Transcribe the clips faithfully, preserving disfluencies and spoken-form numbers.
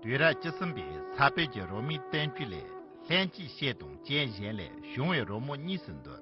དུས་རབས་བཅུ་གསུམ་པའི་ས་བོད་ཀྱི་རོལ་མོའི་བསྟན་བཅོས་ལས། ལྷན་ཅིག་བཤད་དང་རྐྱེན་གཞན་ལས་བྱུང་བའི་རོལ་མོ་གཉིས་སུ་འདུ།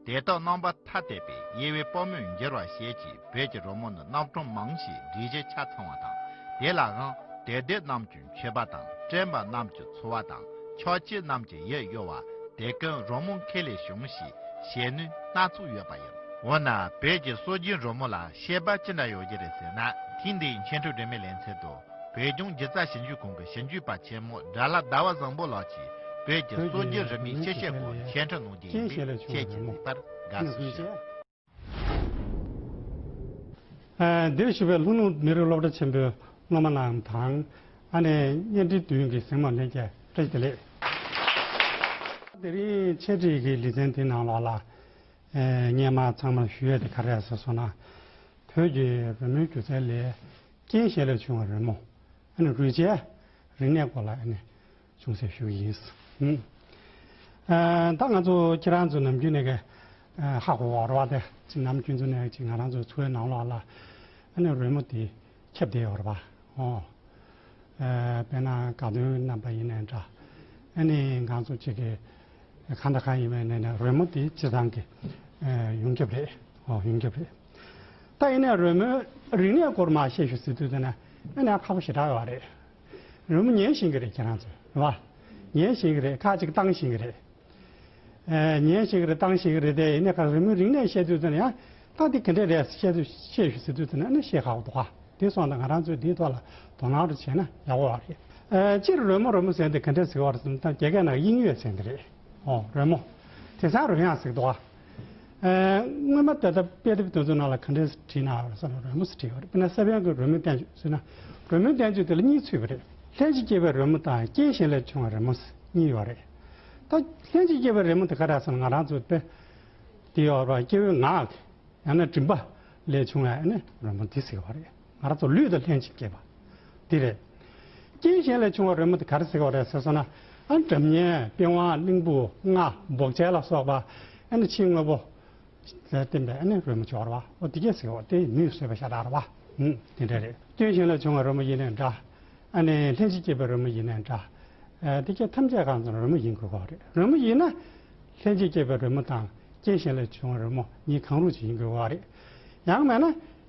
དེ་དག་རྣམ་པ་ཐ་དད་པའི་དབྱེ་བས་དཔའ་མོས་འགྱུར་བ་ཞེས་ཀྱི་བོད་ཀྱི་རོལ་མོ་ནི་རྣམ་གྲངས་མང་ཞིང་སྒྲིག་གཞི་ཆ་ཚང་བ་དང་། དེ་ལའང་དད་ལྡན་རྣམས་ཀྱི་མཆོད་པ་དང་། བཀྲོན་པ་རྣམས་ཀྱི་འཚོ་བ་དང་། ཆོས་བྱེད་རྣམས་ཀྱི་ཡིད་གཡོ་བ། དེ་ཀུན་རོལ་མོ་མཁས་ལས་བྱུང་ཞེས་བཤད་ནུས་སྣ་ཚོགས་ཡོད་པ་ཡིན། འོ་ན་བོད་ཀྱི་སྲོལ་རྒྱུན་རོལ་མོ་ལ་བཤད་པ་ཅི་འདྲ་ཡོད་རྒྱུ་རེད་ཟེར་ན། ཐེངས་འདིའི་འཆད་ཁྲིད་སྒྲོན་མེའི་ལེ་ཚན་དུ། བོད་ལྗོངས་སྒྱུ་རྩལ་ཞིབ་འཇུག་ཁང་གི་ཞིབ་འཇུག་པ་ཆེན་མོ་དགྲ་ལྷ་ཟླ་བ་བཟང་པོ་ལགས་ཀྱིས་བོད་ཀྱི་སྲོལ་རྒྱུན་རིག་གནས་སྤྱི་བཤད་སྐོར་འཆད་ཁྲིད་གནང་རྒྱུ་ཡིན་པས། ཁྱེད་ཀྱིས་གཟིགས་པར་དགའ་བསུ་ཞུ། ཨ། འདིར་བཞུགས་པའི་ལྷོ་ནུབ་མི་རིགས་སློབ་གྲྭ་ཆེན་པོའི་སློབ་མ་རྣམས་དང་། ཨ་ནི་བརྙན་འཕྲིན་མདུན་གྱི་གཟིགས་མོ་ལྷན་རྒྱས་བཀྲ་ཤིས་བདེ་ལེགས། དེ་རིང་འཆད་ཁྲིད་ཀྱི་ལེ་ཚན་འདི་ནང་ལོགས་ལ། ཨེ། སྔོན་མ་ཚང་མར་ཞུ་ཡས་དེ་ག་རེ་རེད་ཟེར་སོང་ན། བོད་ཀྱི་རོལ་མོའི་སྒྱུ་རྩལ་ལས་རྐྱེན་གཞན་ལས་བྱུང་བའི་རོལ་མོ། ཨ་ནི་རོལ་ཆའི་རིག་གནས་སྐོར་ལ་ཨ་ནི་ཅུང་ཟད་ཞུ་གི་ཡིན། ཨ། ད་ང་ཚོ་ཁྱེད་རང་ཚོ་ནམ་རྒྱུན་ནས་ཀྱི་ཧ་གོ་བ་རེད་པ། དེ་ཅིག་ནམ་རྒྱུན་ཚོ་ནས་ཅིག་ང་རང་ཚོའི་འཚོ་བའི་ནང་ལོགས་ལ་ཨ་ནི་རོལ་མོ་དེ་ཁྱབ་བསྡད་ཡོད་རེད་པ། ཨོ། ཨ། དཔེར་ན་དགའ་སྟོན་རྣམ་པ་ཡིན་ནའི་འདྲ། ཨ་ནི་ང་ཚོ་གཅིག་གི་གང་དང་གང་ཡིན་པ་ཡིན་ནའི་རོལ་མོ་དེ་སྤྱིར་བཏང་གི་ཨ་ཡོངས་ཁྱབ་རེད། ཨོ། ཡོངས་ཁྱབ་རེད། ད་ཡིན་ནའི་རོལ་མོའི་རིག་གནས་སྐོར་མར་བཤད་ཞུ་ཟེར་དུས་དེ་ནས་ཨ་ནི་ཁག་པོ་ཞེ་དྲག་ཡོད་རེད། རོལ་མོ་ཉན་ཤེས་ཀྱི་རེད་ཁྱེད་རང་ཚོས། རེད་པ། ཉན་ཤེས་ཀྱི་རེད། ཁ་ཅིག་བཏང་ཤེས་ཀྱི་རེད། ཨེ། ཉན་ཤེས་ཀྱི་རེད། བཏང་ཤེས་ཀྱི་རེད། དེ་ཡིན་ནའི་ག་རོལ་མོའི་རིག་གནས་བཤད་དུས་ཙམ་ཡང་ད་འདི་ག་འདྲས་རེད་བཤད་དུས། བཤད་ཞུ་ཟེར་དུས་ཙམ་ན་ཨ་ནི་བཤད་ཁག་པོ་འདུག་ག། དེ་སོང་ཙང་ང་རང་ཚོས་འདིའི་ཐོག་ལ་དོ་སྣང་རེ་བྱས་ན་ཡག་པོ་རེད། ཨེ། སྤྱིར་རོལ་མོ་རོལ་མོ་ཟེར་འདི་ག་འདྲས་ཟེར་བ་རེད་ཟེར་ན། ད་རྒྱ་སྐད་ནང་དབྱིན་ཡོད་ཟེར་འདི་རེད། ཨོ། རོལ་མོ། དེང་སང་རོལ་དབྱངས་ཟེར་འདུག་ག། ཨེ། སྔོན་མ་ད་ལྟ་དཔེ་དེབ་དེ་ཚོ་ནང་ལ་ག་འདྲས་བྲིས་ན་ཟེར་ན་རོལ་མོ་ཟེར་བྲིས་ཡོད་རེད། དཔེར་ན་སེ་བན་གྱི་རོལ་མོའི་བསྟན་བཅོས་ཟེར་ན། རོལ་མོའི་བསྟན་བཅོས་དེ་ལ་གཉིས་ཚུད་པ་རེད། ལྷན་ཅིག་སྐྱེས་པའི་རོལ་མོ་དང་རྐྱེན་གཞན་ལས་བྱུང་བའི་རོལ་མོ་ཟེར་གཉིས་ཡོད་རེད། ད་ལྷན་ཅིག་སྐྱེས་པའི་རོལ་མོ་དེ་ག་རེ་ཟེར་ན། ང་རང་ཚོ་དཔེ་དེ་ཡོད་རེད་པ། སྐྱེ་བོའི་ངག་གི་ཡང་ན་མགྲིན་པ་ལས་བྱུང་བའི་ཨ་ནི་རོལ་མོ་འདི་ཟེར་བ་རེད། ང་རང་ཚོ་ལུས་དང་ལྷན་ཅིག་སྐྱེས་པ་འདི་རེད། རྐྱེན་གཞན་ལས་བྱུང་བའི་རོལ་མོ་དེ་ག་རེ་ཟེར་བ་རེད་ཟེར་སོང་ན། ཨ། སྒྲ་སྙན། པི་ཝང་། གླིང་བུ། རྔ། འབོག་ཆས་ལ་སོགས་པ། ཨ་ནི་ཕྱིའི་དངོས་པོ་ལ་བརྟེན་པའི་ཨ་ནི་རོལ་མོ་སྦྱོར་བ། འོ། དེ་སྐད་ཟེར་བ་དེ་མིས་བཟོས་པ་ཤ་སྟག་རེད་པ། ཨུམ། དེ་འདྲ་རེད། རྐྱེན་གཞན་ལས་བྱུང་བའི་རོལ་མོ་ཡིན་ནའི་འདྲ། ཨ་ནི་ལྷན་ཅིག་སྐྱེས་པའི་རོལ་མོ་ཡིན་ནའི་འདྲ། ཨ། དེ་སྐད་ཐམས་ཅད་གང་ཚང་རོལ་མོ་ཡིན་དགོས་པ་རེད། རོལ་མོ་ཡིན་ན་ལྷན་ཅིག་སྐྱེས་པའི་རོལ་མོ་དང་རྐྱེན་གཞན་ལས་བྱུང་བའི་རོལ་མོ་གཉིས་གང་རུང་ཅིག་ཡིན་དགོས་པ་རེད། ཡང་མིན་ན་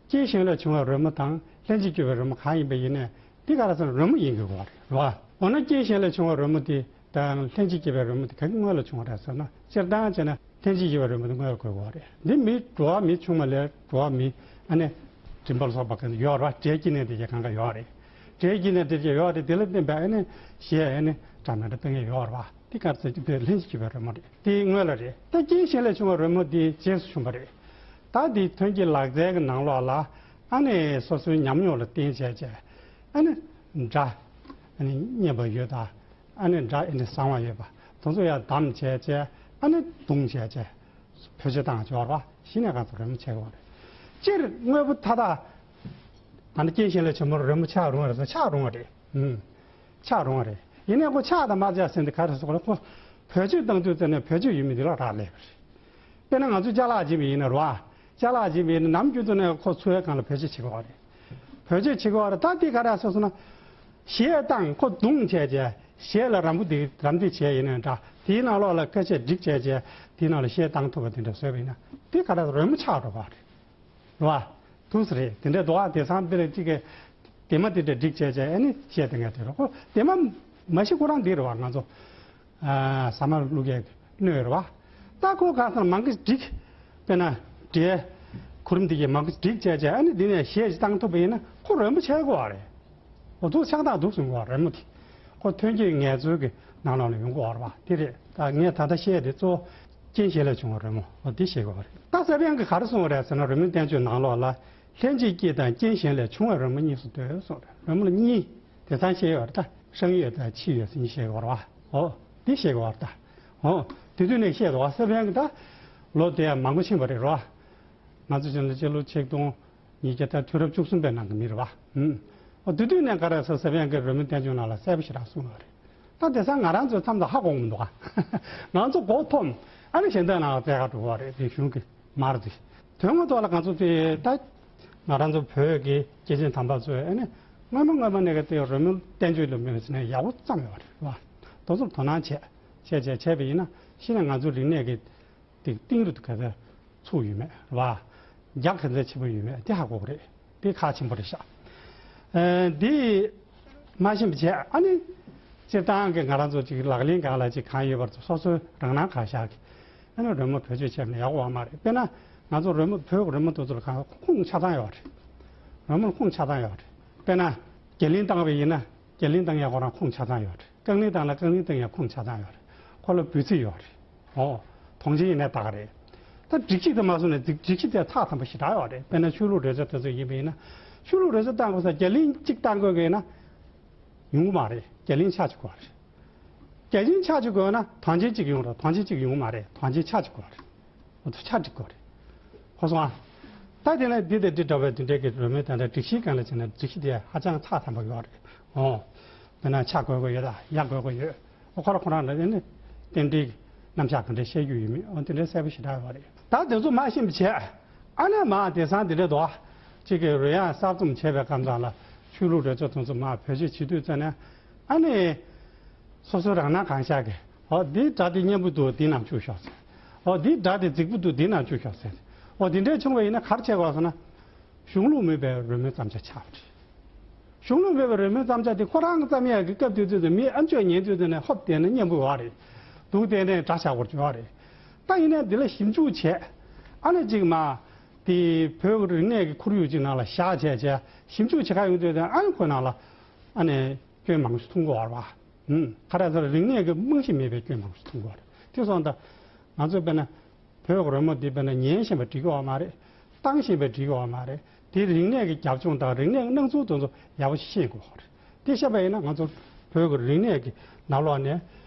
རྐྱེན་གཞན་ལས་བྱུང་བའི་རོལ་མོ་དང་ལྷན་ཅིག་སྐྱེས་པའི་རོལ་མོ་གང་ཡིན་པ་ཡིན་ནའི་དེ་ག་རེ་ཟེར་ན་རོལ་མོ་ཡིན་དགོས་པ་རེད། རེད་པ། འོ་ན་རྐྱེན་གཞན་ལས་བྱུང་བའི་རོལ་མོ་དེ་དང་ལྷན་ཅིག་སྐྱེས་པའི་རོལ་མོ་དེ་ག་གི་སྔོན་ལ་བྱུང་བ་རེད་ཟེར་ན། སྤྱིར་བཏང་བྱས་ན་ལྷན་ཅིག་སྐྱེས་པའི་རོལ་མོ་དེ་སྔོན་ལ་དགོས་པ་རེད། འདི་མི་འགྲོ་བ་མི་ཆུང་བ་ལས་འགྲོ་བ་མི་ཨ་ནི་མགྲིན་པ་ལ་སོགས་པ་གང་ཡོད་རེད་པ། སྒྲའི་སྐྱེ་གནས་དེ་གས་གང་ག་ཡོད་རེད། སྒྲའི་སྐྱེ་གནས་དེ་གས་ཡོད་རེད། དེ་ལ་བརྟེན་པའི་ཨ་ནི་གཞས་ཨ་ནི་འདྲ་མི་འདྲ་སྤེལ་མཁན་ཡོད་རེད་པ། དེ་ག་རེ་ཟེར་གྱི། དེ་ལྷན་ཅིག་སྐྱེས་པའི་རོལ་མོ་རེད། དེ་སྔོན་ལ་རེད། ད་རྐྱེན་གཞན་ལས་བྱུང་བའི་རོལ་མོ་དེ་རྗེས་སུ་བྱུང་བ་རེད། ད་དེ་ཐོན་སྐྱེད་ལག་རྩལ་གྱི་ནང་ལོགས་ལ་ཨ་ནི་སོ་སོའི་ཉམས་མྱོང་ལ་བརྟེན་བྱས་བྱས་ཨ་ནི་སྒྲ་ཨ་ནི་སྙན་པ་ཡོད་དང་། ཨ་ནི་སྒྲ་ཨ་ནི་བཟང་བ་ཡོད་པ་དེ་ཚོ་ཡར་བསྡམས་བྱས་བྱས། ཨ་ནི་བརྡུངས་བྱས་བྱས་བེད་སྤྱོད་བཏང་སྦྱོར་བ་གཞི་ནས་གང་ཚོ་རོལ་མོ་ཆགས་ཀྱི་ཡོད་རེད། སྤྱིར་དངོས་པོ་མཐའ་དག་ད་ནི་རྐྱེན་གཞན་ལས་བྱུང་བའི་རོལ་མོ་ཆགས་རུང་བ་རེད་ཟེར། ཆགས་རུང་བ་རེད། ཨུམ། ཆགས་རུང་བ་རེད། ཡིན་ནའི་ཁོ་ཆགས་དང་མ་ཆགས་ཟེར་འདི་ག་རེ་ཟེར་དགོས་རེད། ཁོ་བེད་སྤྱོད་བཏང་དུས་ཙམ་ནས་བེད་སྤྱོད་ཡོད་མེད་འདི་ལ་རག་ལས་པ་རེད། དཔེར་ན་ང་ཚོས་ཅ་ལག་སྦྱིན་པ་ཡིན་ན་རེད་པ། ཅ་ལག་སྦྱིན་པ་ཡིན་ན་ནམ་རྒྱུན་དུ་ནས་ཁོ་འཚོ་བའི་སྒང་ལ་བེད་སྤྱོད་བྱེད་དགོས་པ་རེད། བེད་སྤྱོད་བྱེད་དགོས་པ་རེད། ད་འདི་ག་རེ་ཟེར་སོང་ན། གཞས་བཏང་། ཁོ་བརྡུངས་བྱས་བྱས། གཞས་ལ་རམ་བུ་འདི་རམ་འདེགས་བྱས་ཡིན་ནའི་འདྲ། དེའི་ནང་ལོགས་ལ་སྐད་ཆ་སྒྲིག་བྱས་བྱས། དེའི་ནང་ལ་གཞས་བཏང་ཐུབ་པ་དེ་འདྲ་བཟོས་པ་ཡིན་ན། འདི་ག་རེ་རོལ་མོ་ཆགས་འགྲོ་བ་རེད། རེད་པ། འདུག་སེ་རེད། དེ་འདྲ་འདུག་ཨ། དེང་སང་འདི་ལ་གཅིག་གི་དེ་མ་དེ་འདྲ་སྒྲིག་བྱས་བྱས་ཨ་ནི་གཞས་དེ་འདྲ་དེ་རེད། ཁོ་དེ་མ་མ་གཞི་ཁོ་རང་འདི་རེད་པ། ང་ཚོ་ཨ་ཟ་མ་བླུག་མཁན་སྣོད་རེད་པ། ད་ཁོ་གང་ཟེར་ན་མང་གི་སྒྲིག་དཔེར་ན་འབྲས་གུ་རུ་འདི་གས་མང་གི་སྒྲིག་བྱས་བྱས་ཨ་ནི་འདི་ནས་གཞས་ཤིག་བཏང་ཐུབ་པ་ཡིན་ན་ཁོ་རོལ་མོ་ཆགས་ཀྱི་ཡོད་རེད། འོ། འདུག་ཆགས་སྟངས་འདུག་སེ་ཡོང་གི་ཡོད་རེད། རོལ་མོ་དེ་ཁོ་ཐོན་སྐྱེད་ངལ་རྩོལ་གྱི་ནང་ལོགས་ལ་ཡོང་གི་ཡོད་རེད་པ། དེ་རེད། ད་ངས་ད་ལྟ་བཤད་དེ་གཙོ་བོ་རྐྱེན་གཞན་ལས་བྱུང་བའི་རོལ་མོ། འོ། འདི་བཤད་ཀྱི་ཡོད་རེད། ད་སེ་བན་གྱིས་ག་རེ་གསུངས་པ་རེད་ཟེར་ན། རོལ་མོའི་བསྟན་བཅོས་ནང་ལོགས་ལ་ལྷན་ཅིག་སྐྱེས་དང་རྐྱེན་གཞན་ལས་བྱུང་བའི་རོལ་མོ་གཉིས་སུ་འདོད་གསུངས་རེད། རོལ་མོ་ལ་གཉིས། དེང་སང་བཤད་ཡོད་རེད། ད་ཧྲང་ཡོད་དང་ཆི་ཡོད་ཟེར་གཉིས་བཤད་ཀྱི་ཡོད་རེད་པ། འོ། འདི་བཤད་ཀྱི་ཡོད་རེད་ད། འོ། དེ་དུས་ནས་བཤད་འདུག་པ། སེ་བན་གྱིས་ད་ལོ་དེ་ཡང་མང་པོ་ཕྱིན་པ་རེད་རོ། ང་ཚོ་བྱས་ན་སྤྱི་ལོ་ཆིག་སྟོང་ཉིས་བརྒྱ་དང་དུས་རབས་བཅུ་གསུམ་པའི་ནང་གི་མི་རེད་པ། ཨུམ། འོ། དེ་དུས་ནས་ག་རེ་ཟེར། སེ་བན་གྱིས་རོལ་མོའི་བསྟན་བཅོས་ནང་ལ་གསལ་པོ་ཞེ་དྲག་གསུངས་ཡོད་རེད། ད་དེང་སང་ང་རང་ཚོའི་མཚམས་དུ་ཧ་གོ་གི་མི་འདུག་ག། ང་ཚོ་མགོ་འཐོམས། ཨ་ནི་གཞན་དག་ནང་ལ་བཙལ་ག་འགྲོ་གི་ཡོད་རེད། དེ་གཞུང་གི་མར་དེ། དོན་ངོ་ཐོག་ལ་ང་ཚོ་དེ་ད་ང་རང་ཚོ་བོད་ཀྱི་སྐྱེས་ཆེན་དམ་པ་ཚོས་ཨ་ནི་ སྔོན་མ་སྔོན་མ་ནས་གི་དེ་རོལ་མོ་བསྟན་བཅོས་ལ་མོས་ཟིན་ན་ཡག་པོ་བརྩམས་ཡོད་རེད་བ། དེ་ཚོར་དོ་སྣང་བྱས་བྱས་བྱས་བྱས་པ་ཡིན་ན་གཞི་ནས་ང་ཚོའི་རིག་གནས་ཀྱི་དེ་གཏིང་རུ་ག་ཚོད་ཚུགས་ཡོད་མེད་རེད་བ། རྒྱ་ག་ཚོད་ཆེན་པོ་ཡོད་མེད་དེ་ཧ་གོ་གི་རེད། དེ་ཁག་ཆེན་པོ་རེད་ཤག་ཨ་འདི་མ་ཤེས་པ་བྱས་ཨ་ནི་སྤྱིར་བཏང་གི་ང་རང་ཚོ་ཅིག་ལག་ལེན་སྒང་ལ་ཅིག་གང་ཡོད་པར་སོ་སོའི་རང་སྣང་གང་ཤར་གི་ཨ་ནི་རོལ་མོ་བེད་སྤྱོད་བྱས་ན་ཡག་པོ་ཡོད་མ་རེད། དཔེར་ན་ང་ཚོ་རོལ་མོ་བོད་ཀྱི་རོལ་མོ་དེ་ཚོ་ལ་གང་ཁུངས་ཆ་ཚང་ཡོད་རེད། རོལ་མོ་ལ་ཁུངས་ཆ་ཚང་ཡོད་རེད། དཔེར་ན་རྒྱ་གླིང་བཏང་བ་ཡིན་ན་རྒྱ་གླིང་བཏང་ཡག་ཁོ་རང་ཁུངས་ཆ་ཚང་ཡོད་རེད། རྐང་གླིང་བཏང་ན་རྐང་གླིང་བཏང་ཡག་ཁུངས་ཆ་ཚང་ཡོད་རེད། ཁོ་ལ་འབོད་ཚིག་ཡོད་རེད། ཨོ། གདོང་ཅན་ཡིན་ན་ད་ག་རེད། ད་སྒྲིག་གཞི་དེ་མ་བཟུང་ནས་སྒྲིག་སྒྲིག་གཞི་དེ་ཚགས་དམ་པ་ཞེ་དྲག་ཡོད་རེད། དཔེར་ན་ཆོས་ལུགས་རོལ་ཆ་དེ་ཚོ་ཡིན་པ་ཡིན་ན་ཆོས་ལུགས་རོལ་ཆ་བཏང་དགོས་ས་རྒྱ་གླིང་གཅིག་བཏང་དགོས་ཀྱི་ཡིན་ན་ཡོང་གི་མ་རེད། རྒྱ་གླིང་ཆགས་ཀྱི་དགོས་རེད། རྒྱ་གླིང་ཆགས་ཀྱི་དགོས་ན་གདོང་ཅན་གཅིག་ཡོང་རེད། གདོང་ཅན་གཅིག་ཡོང་གི་མ་རེད། གདོང་ཅན་ཆགས་ཀྱི་དགོས་རེད། འོ་ཚོ་ཆ་འགྲིག་དགོས་རེད། ཧ་གོ་སོང་ཨ། ད་དེ་ནས་འདི་དང་འདི་འདྲ་བའི་འདི་འདྲའི་གི་རོལ་མོའི་དེ་འདྲ་སྒྲིག་གཞིའི་སྒང་ལ་བྱས་ན་སྒྲིག་གཞི་དེ་ཧ་ཅང་ཚགས་དམ་པ་ཡོད་རེད། ཨོ། དཔེར་ན་ཆ་དགོས་དགོས་ཡོད་ད་ཡ་དགོས་དགོས་ཡོད། ཨོ་ཁོ་རང་ཁོ་རང་ལ་དེ་ནི་རྟེན་འབྲེལ་གྱི་རྣམ་གཞག་ག་འདྲ་བཤད་རྒྱུ་ཡོད་མེད་ཨོ་དེ་འདྲའི་གསལ་པོ་ཞེ་དྲག་ཡོད་རེད། ད་དེ་ཚོ་མ་ཤེས་པ་བྱས་ཨ་ནི་མ་དེང་སང་འདི་འདྲ་འདུག་ཨ། གཅིག་གི་རོལ་དབྱངས་གསར་རྩོམ་བྱས་པའི་སྐབས་ཙམ་ལ་ཆོས་ལུགས་རོལ་ཆ་དེ་ཚོ་མ་བེད་སྤྱོད་བྱེད་དུས་ཙམ་ནས་ཨ་ནི། སོ་སོའི་རང་སྣང་གང་ཤར་གི་ཨོ་འདིའི་སྒྲ་དེ་སྙན་པོ་འདུག་འདི་ནང་བཅུག་ཤོག་ཟེར། ཨོ་འདིའི་སྒྲ་དེ་རྫིག་པོ་འདུག་འདི་ནང་བཅུག་ཤོག་ཟེར། ཨོ་འདི་འདྲའི་བྱུང་བ་ཡིན་ན་ག་རེ་བྱེད་དགོས་ཟེར་ན། གཞུང་ལུགས་མེད་པའི་རོལ་མོའི་བརྩམས་བྱ་ཆགས་པ་རེད། གཞུང་ལུགས་མེད་པའི་རོལ་མོའི་བརྩམས་བྱ་དེ་ཁོ་རང་གི་བརྩམས་ཡས་ཀྱི་སྐབས་དུས་ཚོད་དུ་མི་ཨ་མཆོག་ཉན་དུས་ཚོད་ནས་ཧོབ་བལྟས་ན་སྙན་པོ་ཡོད་རེད། འདུག་བལྟས་ནས་སྒྲ་ཆགས་པར་བྱུང་བ་རེད། ད་ཡིན་ནའི་འདི་ལ་ཞིབ་འཇུག་བྱས། ཨ་ནི་གཅིག་མ། དེ་བོད་ཀྱི་རིག་གནས་ཀྱི་ཁོར་ཡུག་ཅིག་ནང་ལ་བཞག་བྱས་བྱས་ཞིབ་འཇུག་བྱེད་ག་ཡོང་དུས་དུས་ཨ་ནི་ཁོའི་ནང་ལ་ཨ་ནི་སྐྱོན་མང་ཤོས་མཐོང་གི་ཡོད་རེད་བ། ཧུམ། ག་རེ་ཟེར་རིག་གནས་ཀྱི་རྨང་གཞི་མེད་པའི་སྐྱོན་མང་ཤོས་མཐོང་གི་ཡོད་རེད། དེ་སོང་ཙང་ང་ཚོས་དཔེར་ན་བོད་ཀྱི་རོལ་མོ་འདི་དཔེར་ན་ཉན་བཞིན་པ་འགྲིག་གི་ཡོད་མ་རེད། བཏང་བཞིན་པ་འགྲིག་གི་ཡོད་མ་རེད། དེ་རིག་གནས་ཀྱི་རྒྱབ་ལྗོངས་དང་རིག་གནས་ཀྱི་སྣང་ཚུལ་དེ་ཚོ་ཡག་པོ་ཤེས་དགོས་པ་རེད། དེ་ཤེས་པ་ཡིན་ན་ང་ཚོ་བོད་ཀྱི་རིག་གནས་ཀྱི་ནང་ལོགས་ནས་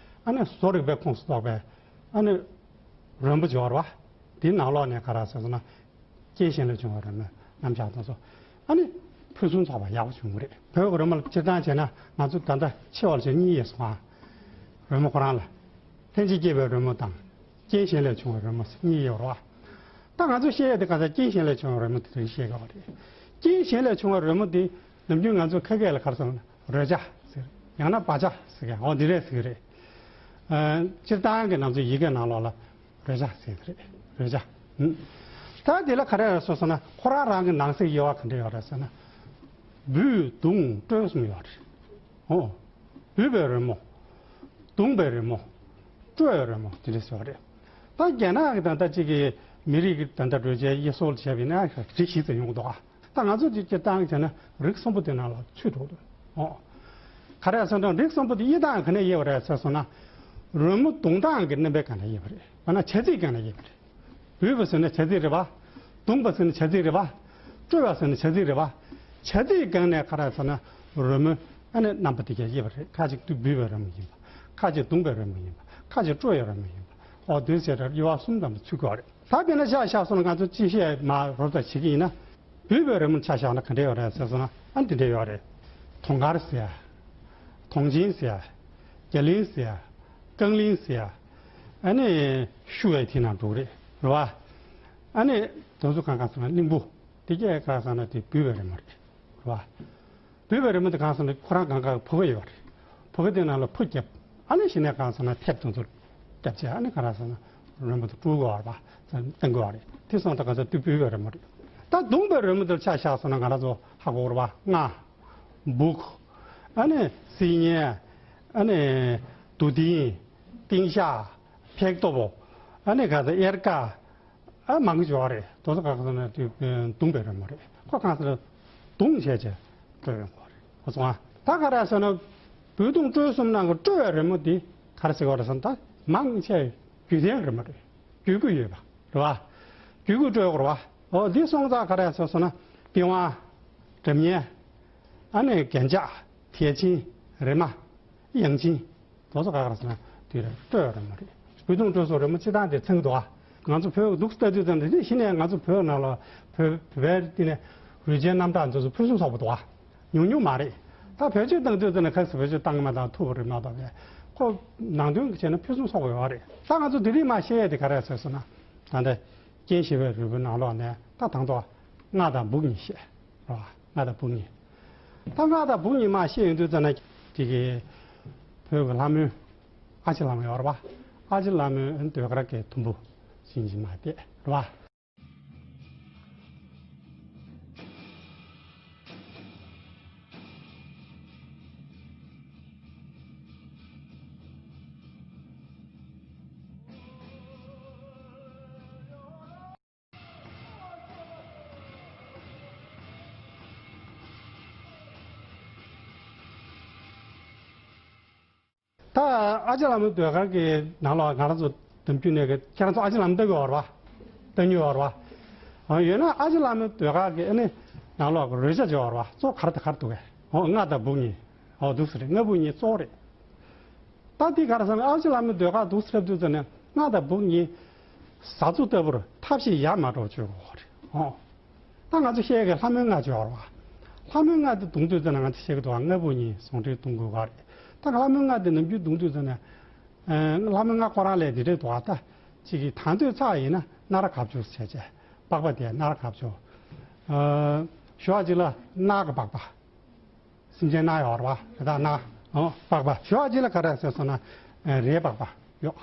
ཨ་ནི་བཟོ་རིག་པའི་ཁོངས་སུ་གཏོགས་པའི་ཨ་ནི་རོལ་མོ་སྦྱོར་བ་དེའི་ནང་ལོགས་ནས་ག་རེ་ཟེར་ན། རྐྱེན་གཞན་ལས་བྱུང་བའི་རོལ་མོའི་རྣམ་གཞག་དེ་ཚོ་ཨ་ནི་ཕུན་སུམ་ཚོགས་པ་ཡག་པོ་བྱུང་གི་རེད། བོད་ཀྱི་རོལ་མོ་ལ་སྤྱིར་བཏང་བྱས་ན་ང་ཚོ་ད་ལྟ་ཆེ་བ་ལ་བྱས་གཉིས་ཡོད་སོང་ཨ། རོལ་མོ་ཁོ་རང་ལ་ལྷན་ཅིག་སྐྱེས་པའི་རོལ་མོ་དང་རྐྱེན་གཞན་ལས་བྱུང་བའི་རོལ་མོ་ཟེར་གཉིས་ཡོད་རེད་བ། ད་ང་ཚོ་བཤད་ཡས་དེ་ག་ས་རྐྱེན་གཞན་ལས་བྱུང་བའི་རོལ་མོ་དེ་རིགས་བཤད་དགོས་པ་རེད། རྐྱེན་གཞན་ལས་བྱུང་བའི་རོལ་མོ་དེ་ནམ་རྒྱུན་ང་ཚོ་ཁ་སྐད་ལ་ག་རེ་ཟེར་ན་རོལ་ཆ་ཟེར་ཡང་ན་སྦ་ཆ་ཟེར་གི་ཨོ་འདི་རེད་ཟེར་གི་རེད། ཨ། སྤྱིར་བཏང་གི་ང་ཚོ་ཡི་གེ་ནང་ལོགས་ལ་རོལ་ཆ་ཟེར་གི་རེད། རོལ་ཆ། ཧུམ། ད་དེ་ལ་ག་རེ་རེད་ཟེར་ན་ཁོ་རང་རང་གི་ནང་གསེས་དབྱེ་བ་ག་འདྲ་ཡོད་རེད་ཟེར་ན། འབུད་རྡུང་དཀྲོལ་གསུམ་ཡོད་རེད། ཨོ། འབུད་པའི་རོལ་མོ། རྡུང་པའི་རོལ་མོ། དཀྲོལ་བའི་རོལ་མོ་དེ་འདྲ་ཟེར་བ་རེད། ད་རྒྱ་ནག་གི་ད་ལྟ་གཅིག་གི་མི་རིགས་ཀྱི་ད་ལྟ་རོལ་ཆའི་དབྱེ་སོར་བྱས་པ་ཡིན་ན་རིགས་བཞི་ཙམ་ཡོང་གི་འདུག་ཨ། ད་ང་ཚོ་གཅིག་སྤྱིར་བཏང་བྱས་ན་རིགས་གསུམ་པོ་དེ་ནང་ལ་ཚུད་འགྲོ་གི་འདུག་ཨོ། ག་རེ་ཟེར་ན་རིགས་གསུམ་པོ་དེ་དབྱེ་སྟངས་ག་ནས་དབྱེ་བ་རེད་ཟེར་སོང་ན། རོལ་མོ་རྡུང་སྟངས་ཀྱི་རྣམ་པའི་སྒང་ནས་དབྱེ་བ་རེད། འོ་ན་བྱ་ཚིག་སྒང་ནས་དབྱེ་བ་རེད། འབུད་པ་ཟེར་ན་བྱ་ཚིག་རེད་པ། རྡུང་པ་ཟེར་ན་བྱ་ཚིག་རེད་པ། དཀྲོལ་བ་ཟེར་ན་བྱ་ཚིག་རེད་པ། བྱ་ཚིག་སྒང་ནས་ག་རེ་ཟེར་ན་རོལ་མོའི་ཨ་ནི་རྣམ་པ་དེ་གས་དབྱེ་བ་རེད། ཁ་ཅིག་ཏུ་འབུད་པའི་རོལ་མོ་ཡིན་པ། ཁ་ཅིག་རྡུང་པའི་རོལ་མོ་ཡིན་པ། ཁ་ཅིག་དཀྲོལ་བའི་རོལ་མོ་ཡིན་པ། འོ་དེ་ཟེར་དབྱེ་བ་གསུམ་ཙམ་ཚུད་ཀྱི་ཡོད་རེད། ད་དཔེར་ན་ཆ་བཞག་སོང་ན་ང་ཚོ་ཅི་བཤད་མ་རོབ་ཙམ་བྱེད་ཀྱི་ཡིན་ན། འབུད་པའི་རོལ་མོ་ཆ་བཞག་ན་ག་འདྲ་ཡོད་རེད་ཟེར་སོང་ན་ཨ་འདི་འདྲ་ཡོད་རེད། དུང་དཀར་ཟེར། དུང་ཆེན་ཟེར། རྒྱ་གླིང་ཟེར། རྐང་གླིང་ཟེར། ཨ་ནི་ཤུ་བའི་དེ་ནང་འདུག་རེད་རེད་བ། ཨ་ནི་དེ་ཚོ་གང་ག་ཟེར་ན་གླིང་བུ། དེ་སྐད་ག་ཟེར་ན་དེ་འབུད་པའི་རོལ་མོ་རེད་རེད་བ། འབུད་པའི་རི་མོ་དེ་གང་ཟེར་ན་ཁོ་རང་གང་ག་བུ་ག་ཡོད་རེད། བུ་ག་དེ་ནང་ལ་ཕུ་བརྒྱབ། ཨ་ནི་གཞི་ནས་གང་ཟེར་ན་ཐེབས་དེ་ཚོ་བརྒྱབ་བྱས་ཨ་ནི་ག་རེ་ཟེར་ན་རི་མོ་དེ་དཀྲོལ་དགོས་རེད་པ། བཏང་དགོས་རེད། དེ་སོང་ཙང་ག་ཚོད་དེ་འབུད་པའི་རི་མོ་རེད། ད་རྡུང་པའི་རི་མོ་དེར་ཆ་བཞག་སོང་ན་ང་རང་ཚོ་ཧ་གོ་རེད་པ། རྔ། སྦུག་ཨ་ནི་སིལ་སྙན། ཨ་ནི་དུ་ཏིང་། ཏིང་ཤག་ཕེག་ཏོ་བོ། ཨ་ནི་ག་ཚོད་གཡེར་ཀ་ཨ་མང་གི་ཡོད་རེད། དེ་ཚོ་ག་རེ་ཟེར་ན་དེ་རྡུང་པའི་རི་མོ་རེད། ཁོ་གང་ཟེར་ན་རྡུང་བྱས་བྱས་དཀྲོལ་ཡོང་གི་རེད། ཁོ་ཚོ་ཨ་ད་ག་རེ་ཟེར་ན་འབུད་རྡུང་དཀྲོལ་གསུམ་ནང་གི་དཀྲོལ་བའི་རི་མོ་འདི་ག་རེ་ཟེར་གི་རེད་ཟེར་ན་ད་མང་ཆེ་བརྒྱུད་ལྡན་རི་མོ་རེད། བརྒྱུད་སྐུལ་ཡོད་པ་རེད་བ། བརྒྱུད་སྐུལ་དཀྲོལ་དགོས་རེད་བ། འོ་འདི་སོང་ཙང་ག་རེ་ཟེར་ཟེར་ན་པི་ཝང་། སྒྲ་སྙན། ཨ་ནི་རྒྱན་ཆ། ཐལ་ཆེན། རེ་མ། དབྱངས་ཅན། དེ་ཚོ་ག་རེ་ཟེར་ན་དེ་རེད། དཀྲོལ་རི་མོ་རེད། འབུད་རྡུང་དཀྲོལ་གསུམ་རི་མོ་སྤྱིར་བཏང་དེ་ཚང་གི་འདུག་ཨ། ང་ཚོ་བོད་འདུག་ལྟ་དུས་ཙམ་དེ་གཞི་ནས་ང་ཚོ་བོད་ནང་ལ་བོད་བོད་པའི་སྟེང་ནས་རོལ་ཆའི་རྣམ་གྲངས་དེ་ཚོ་ཕུན་སུམ་ཚོགས་པ་འདུག་ཨ། ཉུང་ཉུང་མ་རེད། ད་བེད་སྤྱོད་བཏང་དུས་ཙམ་ནས་ཁ་སང་བེད་སྤྱོད་བཏང་གི་མ་བཏང་ཐུབ་པ་རེད་མ་གཏོགས་པས་ཁོ་ནང་དོན་གྱི་བྱས་ན་ཕུན་སུམ་ཚོགས་པ་ཡོད་རེད། ད་ང་ཚོ་དེ་རིང་མ་བཤད་ཡས་དེ་ག་རེ་ཟེར་སོང་ན་ད་ལྟ་རྐྱེན་བཞི་པའི་རིལ་བུའི་ནང་ལོགས་ནས་ད་དང་ཐོག་རྔ་དང་སྦུག་གཉིས་བཤད་རེད་བ། རྔ་དང་སྦུག་གཉིས། ད་སྔགས་དང་བུ་གཉིས་མ་བཤད་ཡོང་དུས་ཙམ་ན་དེ་གི་བོད་ཀྱི་ལྷ་མོའི་ཨ་ཕྱི་ལྷ་མོ་ཡོད་རེད་པ། ཨ་ཕྱི་ལྷ་མོའི་ཟློས་གར་གྱི་དུམ་བུ་ཟིན་གྱི་མ་བལྟས་རེད་པ། ད་ཨ་ཅེ་ལྷ་མོའི་ཟློས་གར་གྱི་ནང་ལོགས་ང་རང་ཚོ་དམ་རྒྱུན་ནས་ཀྱི་ཁྱེད་རང་ཚོ་ཨ་ཅེ་ལྷ་མོ་ལྟ་གི་ཡོད་རེད་པ། ལྟ་མྱོང་ཡོད་རེད་པ། ཨ་ཡོད་ན་ཨ་ཅེ་ལྷ་མོའི་ཟློས་གར་གྱི་ཨ་ནི་ནང་ལོགས་ཀྱི་རོལ་ཆ་ཅིག་ཡོད་རེད་པ། གཙོ་བོ་ག་རེ་དང་ག་རེ་འདུག་གས། ཨོ་སྔགས་དང་བུ་གཉིས། ཨོ་འདུག་སེ་རེད། སྔགས་བུ་གཉིས་གཙོ་བོ་རེད། ད་འདི་ག་རེ་ཟེར་ན་ཨ་ཅེ་ལྷ་མོའི་ཟློས་གར་འདུག་སེ་འཁྲབ་དུས་ཙམ་ནས་སྔགས་དང་བུ་གཉིས་ཟ་ཚུགས་ལྟ་བུར་ཐབས་ཤེས་ཡ་མ་འགྲོ་བཅོས་དགོས་རེད། ཨོ། ད་ང་ཚོ་བཤད་ཀྱི་ལྷ་མོའི་སྔགས་ཅིག་ཡོད་རེད་པ། ལྷ་མོའི་སྔགས་དེ་བརྡུང་དུས་ཙམ་ན་ང་ཚོ་བཤད་ཀྱི་འདུག་ག་སྔགས་བུ་གཉིས་ཟུང་འབྲེལ་བརྡུང་དགོས་ག་རེད། ད་ལྷ་མོའི་སྔགས་དེ་ནམ་རྒྱུན་བརྡུང་དུས་ཙམ་ན། ཨ་ལྷ་མོའི་སྔགས་ཁོ་རང་ལས་འདི་འདྲས་འདུག་ག་ད་ཅིག་གི་དང་དོད་ཚགས་ཡིན་ན་སྣ་ར་གབ་ཆུ་བྱས་བྱས། པགས་པ་དེ་སྣ་ར་གབ་ཆུ། ཨ་ཞོ་ཨ་ཅི་ལ་སྣ་གི་པགས་པ། སེམས་ཅན་སྣ་ཡོད་རེད་པ། རེ་དྭགས་སྣ། ཨོ་པགས་པ། ཞོ་ཨ་ཅི་ལ་ག་རེ་ཟེར་སོང་ན། ཨ་རའི་པགས་པ་ཡོད།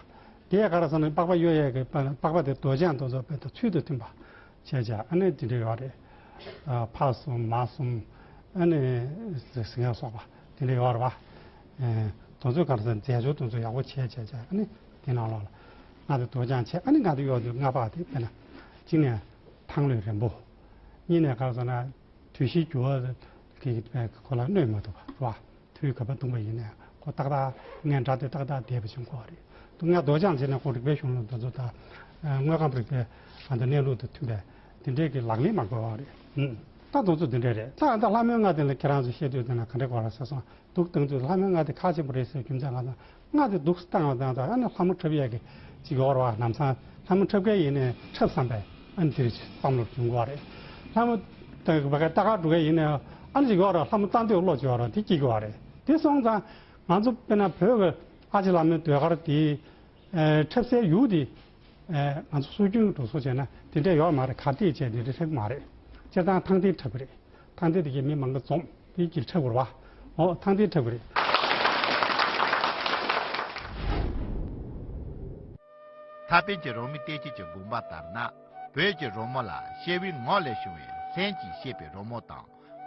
དེ་ག་རེ་ཟེར་ན་པགས་པ་གཡོ་ཡས་ཀྱི་པ་པགས་པ་དེ་རྡོ་རྐྱང་དེ་ཚོ་དཔེ་དང་ཚུལ་དང་མཐུན་པ་བྱས་བྱས་ཨ་ནི་དེ་འདྲ་ཡོད་རེད། ཨ་ཕ་གསུམ་མ་གསུམ་ཨ་ནི་ཟིང་ངེ་སོགས་པ་དེ་འདྲ་ཡོད་རེད་པ། ཨ་དེ་ཚོ་ག་རེ་ཟེར་ན་རྫས་སྦྱོར་དེ་ཚོ་ཡག་པོ་བྱས་བྱས་བྱས་ཨ་ནི་དེ་ནང་ལོགས་ལ་སྔགས་དེ་རྡོ་རྐྱང་བྱས་ཨ་ནི་སྔགས་དེ་གཡོ་དུས་སྔགས་པ་དེ་དཔེར་ན་གཅིག་ནས་ཐང་ལྷོད་རན་པོ། གཉིས་ནས་ག་རེ་ཟེར་ན། དུས་བཞིའི་འགྱུར་བ་གི་ཁོ་ལ་གནོད་མ་ཐུབ་པ་རེད་པ། དུས་ག་པར་བརྡུངས་པ་ཡིན་ནའི་ཁོ་ཏག་ཏག་ངན་སྒྲ་དེ་ཏག་ཏག་བསྡད་པ་བྱུང་གོ་རེད། དུ་ང་རྡོ་རྐྱང་བྱས་ནས་ཁོ་རིག་པའི་གཞུང་ལུགས་དེ་ཚོ་དང་། དངོས་ཁམས་རིག་པའི་ཨ་ད་གནས་ལུགས་དང་མཐུན་པའི་དེ་འདྲའི་གི་ལག་ལེན་མ་དགོས་པ་རེད། ད་དེ་ཚོ་དེ་འདྲ་རེད། ད་ད་ལྷ་མོའི་སྔགས་དེ་ལ་ཁྱེད་རང་ཚོ་བཤད་དུས་དེ་ན་ག་འདྲ་དགོས་རེད་ཟེར་སོང་། འདུག་བཏང་དུས་ལྷ་མོའི་སྔགས་དེ་ཁག་ཆེན་པོ་རེད་ཟེར་རྒྱུ་མཚན་ང་ཚོ་སྔགས་དེ་འདུག་བཏང་བ་དང་ད་ཨ་ནི་ལྷ་མོ་འཁྲབ་ཡས་ཀྱི་ཅིག་ཡོད་རེད་པ། ལམ་སང་ལྷ་མོ་འཁྲབ་མཁན་ཡིན་ནའི་འཁྲབ་བསམ་པས་ཨ་ནི་དེ་རེད་ཅིག་བསམ་བློ་འབྱུང་གི་རེད། ལྷ་མོ་ད་ག་ལྟ་ག་འགྲོ་མཁན་ཡིན་ནའི་ཨ་ནི་ཅིག་ཡོད་རེད་པ། ལྷ་མོ་ལྟ་འདོད་བློ་ཅིག་ཡོད་རེད་པ། དེ་སྐྱེ་གི་རེད། དེ་སོང་ཙང་ང་ཚོ་དཔེར་ན་བོད་ཀྱི་ཨ་ཅེ་ལྷ་མོའི་ཟློས་གར་དེ་འཁྲབ་སའི་ཡུལ་དེ་ང་ཚོ་སྲོལ་རྒྱུན་འགྲོ་སོང་བྱས་ན་དེ་འདྲ་ཡོད་མ་རེད། གར་སྟེགས་བྱས་དེ་འདྲ་འཁྲབ་མ་རེད། སྤྱིར་བཏང་ཐང་སྟེང་འཁྲབ་གི་རེད། ཐང་སྟེང་དེ་གའི་མི་མང་པོ་འཛོམས་དེ་གྱིས་འཁྲབ་དགོས་རེད་པ། ཨོ་ཐང་སྟེང་འཁྲབ་དགོས་རེད། ཐའེ་པེ་གྱི་རོལ་མོའི་བསྟན་བཅོས་ཀྱི་དགོངས་པ་ལྟར་ན། བོད་ཀྱི་རོལ་མོ་ལ་ཤེར་བའི་ངོགས་ལས་བྱུང་བའི་སེམས་ཀྱིས་ཤེས་པའི་རོལ་མོ་དང་།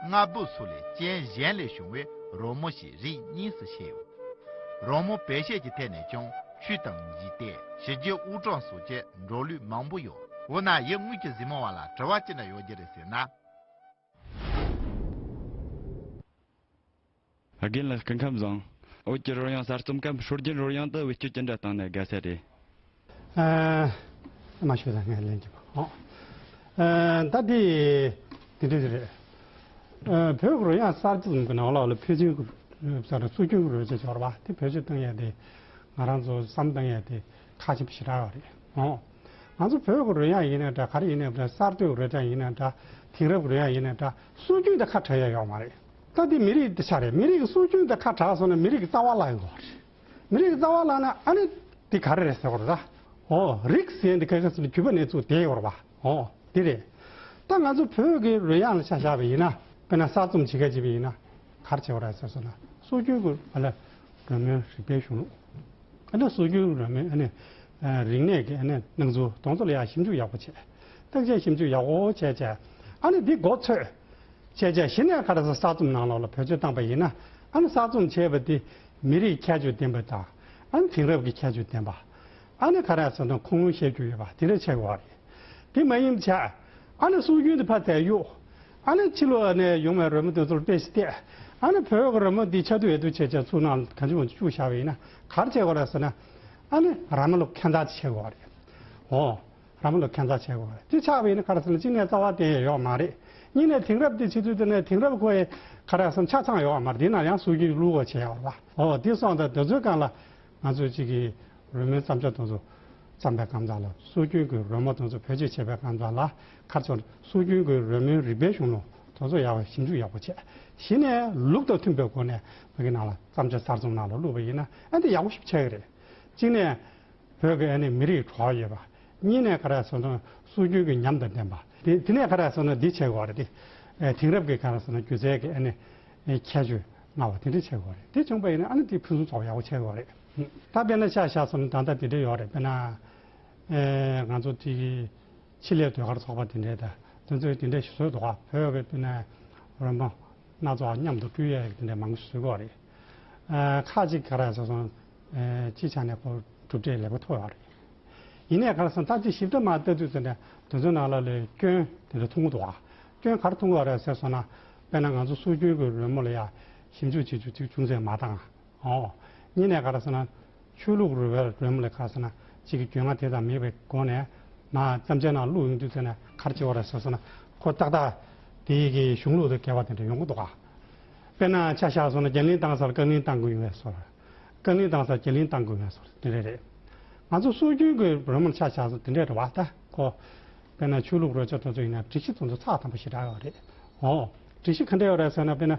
རྔ་སྦུག་སོགས་ལས་རྐྱེན་གཞན་ལས་བྱུང་བའི་རོལ་མོ་ཞེས་རིགས་གཉིས་སུ་ཕྱེ་ཡོད། རོལ་མོ་བེད་སྤྱོད་ཀྱི་ཐད་ནས་ཀྱང་ཆོས་དང་འཇིག་རྟེན། ཕྱི་རྒྱལ་དབུས་གྲངས་སོགས་ཀྱི་འགྲོ་ལུགས་མང་པོ་ཡོད། འོ་ན་ཡུལ་དངོས་ཀྱི་གཟིགས་མོ་བ་ལ་དྲི་བ་ཅི་འདྲ་ཡོད་རྒྱུ་རེད་ཟེར་ན། རྒན་ལགས་སྐུ་ཁམས་བཟང་། བོད་ཀྱི་རོལ་དབྱངས་གསར་རྩོམ་སྐབས་སྲོལ་རྒྱུན་རོལ་དབྱངས་དུ་བེད་སྤྱོད་ཅི་འདྲ་བཏང་ན་དགའ་ས་རེད། ཨ། མ་ཞུ་ད་ངས་ལན་རྒྱབ། ཨོ། ཨ། ད་འདི་འདི་འདྲ་རེད། ཨ། བོད་ཀྱི་རོལ་དབྱངས་གསར་རྩོམ་གྱི་ནང་ལོགས་ལ་ཕལ་ཆེར་གྱི་ས་ར་སྲོལ་རྒྱུན་གྱི་རོལ་ཆ་འབྱོར་བ་དེ་བེད་སྤྱོད་གཏོང་ཡས་དེ་ང་རང་ཚོ་བསམ་བཏང་ཡས་དེ་ཁག་ཆེན་པོ་ཞེ་དྲག་ཡོད་རེད། ཨོ། ང་ཚོ་བོད་ཀྱི་རོལ་དབྱངས་ཡིན་ནའི་འདྲ། ག་རེ་ཡིན་ནའི་འདྲ། གསར་གཏོད་ཀྱི་རོལ་དབྱངས་ཡིན་ནའི་འདྲ། དེང་རབས་ཀྱི་རོལ་དབྱངས་ཡིན་ནའི་འདྲ། སྲོལ་རྒྱུན་དང་ཁ་བྲལ་ཡ་ཡོད་མ་རེད། ད་འདི་མི་རིགས་དེ་ཆ་རེད། མི་རིགས་ཀྱི་སྲོལ་རྒྱུན་དང་ཁ་བྲལ་སོང་ན་མི་རིགས་ཀྱི་རྩ་བ་བརླག་ཡོང་གི་རེད། མི་རིགས་ཀྱི་རྩ་བ་བརླག་ན་ཨ་ནི་འདི་ག་རེ་རེད་ཟེར་བ་རེད་ད། ཨོ། རིགས་ཟེར་འདི་ག་ག་ཟེར་ན་རྒྱུད་པ་ནས་བཙུགས་བསྡད་ཡོད་རེད་པ། ཨོ། འདི་རེད། ད་ང་ཚོ་བོད་ཀྱི་རོལ་དབྱངས་ལ་ཆ་བཞག་པ་ཡིན་ན། དཔེར་ན་གསར་རྩོམ་བྱེད་མཁན་བྱས་པ་ཡིན་ན། ག་རེ་བྱེད་དགོས་རེད་ཟེར་སོང་ན། སྲོལ་རྒྱུན་གྱི་ཨ་ལ་རོལ་མོའི་རིག་པའི་གཞུང་ལུགས། ཨ་ནི་སྲོལ་རྒྱུན་རོལ་མོའི་ཨ་ནི་རིག་གནས་ཀྱི་ཨ་ནི་སྣང་ཚུལ་དེ་ཚོ་ལ་ཡང་ཞིབ་འཇུག་ཡག་པོ་བྱས། བརྟག་དཔྱད་ཞིབ་འཇུག་ཡག་པོ་བྱས་བྱས། ཨ་ནི་འདི་མགོ་ཚོས་བྱས་བྱས་གཞི་ནས་ག་རེ་ཟེར་གསར་རྩོམ་ནང་ལོགས་ལ་བེད་སྤྱོད་བཏང་པ་ཡིན་ན། ཨ་ནི་གསར་རྩོམ་བྱས་པ་འདི་མི་རིགས་ཁྱད་ཆོས་ལྡན་པ་དང་། ཨ་ནི་དེང་རབས་ཀྱི་ཁྱད་ཆོས་ལྡན་པ། ཨ་ནི་ག་རེ་ཟེར་ན་ཁུངས་ལུང་བཤད་རྒྱུ་ཡོད་པ་དེ་འདྲ་ཆགས་ཀྱི་ཡོད་རེད། དེ་མ་ཡིན་བྱས། ཨ་ནི་སྲོལ་རྒྱུན་དེ་ཕར་དེད་གཡུག་ཨ་ནི་ཕྱི་ལོགས་ནས་ཡོང་བའི་རོལ་མོ་དེ་ཚོར་དཔེ་ཞིག་བལྟས། ཨ་ནི་བོད་ཀྱི་རོལ་མོ་འདི་ཆ་དུ་ཡོད་དུ་བྱས་བྱས་ཚུར་ནང་གང་ཅི་མང་ཅི་བཅུག་བཞག་པ་ཡིན་ན་ག་རེ་བྱེད་དགོས་རེད་ཟེར་ན། ཨ་ནི་ར་མ་ལུག་ཁྱད་མཚར་ཅིག་བྱེད་དགོས་རེད། འོ། ར་མ་ལུག་ཁྱད་མཚར་བྱེད་དགོས་རེད། དེ་ཆགས་པ་ཡིན་ན་ག་རེ་ཟེར་ན་གཅིག་ནས་རྩ་བ་བརྟན་ཡས་ཡོད་མ་རེད། གཉིས་ནས་དེང་རབས་དེ་བྱེད་དུས་དེ་ནས་དེང་རབས་ཁོ་ཡི་ག་རེ་ཟེར་ན་ཆ་ཚང་ཡོད་མ་རེད། དེ་ན་ཡང་སྲོལ་རྒྱུན་བླུག་པ་བྱེད་ཡོད་རེད་པ། འོ་དེ་སོང་ཙང་དེ་ཚོའི་སྒང་ལ། ང་ཚོས་གཅིག་གིས་རོལ་མོའི་བརྩམས་བྱ་དེ་ཚོ་བརྩམས་པའི་སྐབས་ལ་སྲོལ་རྒྱུན་གྱི་རོལ་མོ་དེ་ཚོ་བེད་སྤྱོད་བྱེད་པའི་སྐབས་ལ་ཁ་ཚོར་སྲོལ་རྒྱུན་གྱི་རོལ་མོའི་རིག་པའི་གཞུང་ལུགས་དེ་ཚོ་ཡག་པ་ཞིབ་འཇུག་ཡག་པོ་བྱས། གཞི་ནས་ལུགས་དང་མཐུན་པའི་སྒོ་ནས་བོད་ཀྱི་ནང་ལ་བརྩམས་བྱ་གསར་རྩོམ་ནང་ལ་བླུགས་པ་ཡིན་ན་ཨ་འདི་ཡག་པོ་ཞིག་ཆགས་ཀྱི་རེད། གཅིག་ནས་བོད་ཀྱི་ཨ་ནི་མི་རིགས་གྲོགས་ཡོད་པ། གཉིས་ནས་ག་རེ་ཟེར་ན་སྲོལ་རྒྱུན་གྱི་ཉམས་དང་ལྡན་པ། དེ་དེ་ནས་ག་རེ་ཟེར་ན་འདི་བྱེད་དགོས་རེད་དེ། དེང་རབས་ཀྱི་ག་རེ་ཟེར་ན་སྒྱུ་རྩལ་གྱི་ཨ་ནི། ཨེ་ཁྱད་ཆོས་མངའ་བ་དེ་འདྲ་བྱེད་དགོས་རེད། དེ་བྱུང་པ་ཡིན་ན་ཨ་ནི་དེ་ཕུན་སུམ་ཚོགས་པ་ཡག་པོ་བྱེད་དགོས་རེད། ད་དཔེར་ན་ཆ་བཞག་སོང་ན་ད་ལྟ་དེ་འདྲ་ཡོད་རེད། དཔེར་ན་ཨེ་ང་ཚོ་དེ་ཆེད་ལས་ཟློས་གར་ཚོགས་པ་དེ་འདྲས་དང་དེ་ཚོས་དེ་འདྲས་ཞིག་བཟོས་འདུག་ག་བོད་ཀྱི་དེ་ནས་རོལ་མོ་སྣ་ཚོགས་མཉམ་དུ་སྤྲུལ་ཡས་དེ་འདྲས་མང་པོ་ཞིག་བཟོས་ཀྱི་ཡོད་རེད། ཨ་ཁག་ཅིག་ག་རེ་ཟེར་སོང་ཨེ་སྤྱི་ཆ་ནས་ཁོ་གྲུབ་འབྲས་ལེགས་པོ་ཐོབ་ཡོད་རེད། ཡིན་ནའི་ག་རེ་ཟེར་ན་ད་ཅིག་ཞིབ་ཕྲ་མར་ལྟ་དུས་ཙམ་ནས་དེ་ཚོའི་ནང་ལ་ལས་སྐྱོན་དེ་འདྲ་མཐོང་གི་འདུག་ག་སྐྱོན་ག་རེ་མཐོང་གི་ཡོད་རེད་ཟེར་སོང་ན་དཔེར་ན་ང་ཚོ་སྲོལ་རྒྱུན་གྱི་རོལ་མོ་ལ་ཡ་ཞིབ་འཇུག་བྱེད་རྒྱུ་ཅིག་ཅུང་ཟད་མ་འདང་། ཨོ། གཉིས་ནས་ག་རེ་ཟེར་ན། ཆོས་ལུགས་རོལ་བའི་རོལ་མོ་ལ་ག་རེ་ཟེར་ན་གཅིག་གི་རྒྱུས་མངའ་དེ་ཙམ་མེད་པའི་སྒོ་ནས་མར་རྩམ་ཅན་ནང་བླུགས་ཡོང་དུས་ཙམ་ནས་ག་རེ་བྱེད་དགོས་རེད་ཟེར་སོང་ན་ཁོ་ཏག་ཏག་དེའི་གི་གཞུང་ལུགས་དང་འགལ་བ་དེ་འདྲ་ཡོང་གི་འདུག་ག་དཔེར་ན་ཆ་བཞག་སོང་ན་རྒྱ་གླིང་བཏང་སར་རྐང་གླིང་བཏང་དགོས་ཡོད་པའི་བཟོ་འདྲ། རྐང་གླིང་བཏང་སར་རྒྱ་གླིང་བཏང་དགོས་ཡོད་པའི་བཟོ་འདྲ་དེ་འདྲ་རེད། ང་ཚོ་སྲོལ་རྒྱུན་གྱི་རོལ་མོར་ཆ་བཞག་སོང་དེ་འདྲ་རེད་བ་ད་ཁོ། དཔེར་ན་ཆོས་ལུགས་རོལ་ཆ་དེ་ཚོ་ཡིན་ན་སྒྲིག་གཞི་དེ་ཚོ་ཚགས་དམ་པོ་ཞེ་དྲག་ཡོད་རེད། ཨོ། སྒྲིག་གཞི་ག་འདྲ་ཡོད་རེད་ཟེར་ན་དཔེར་ན།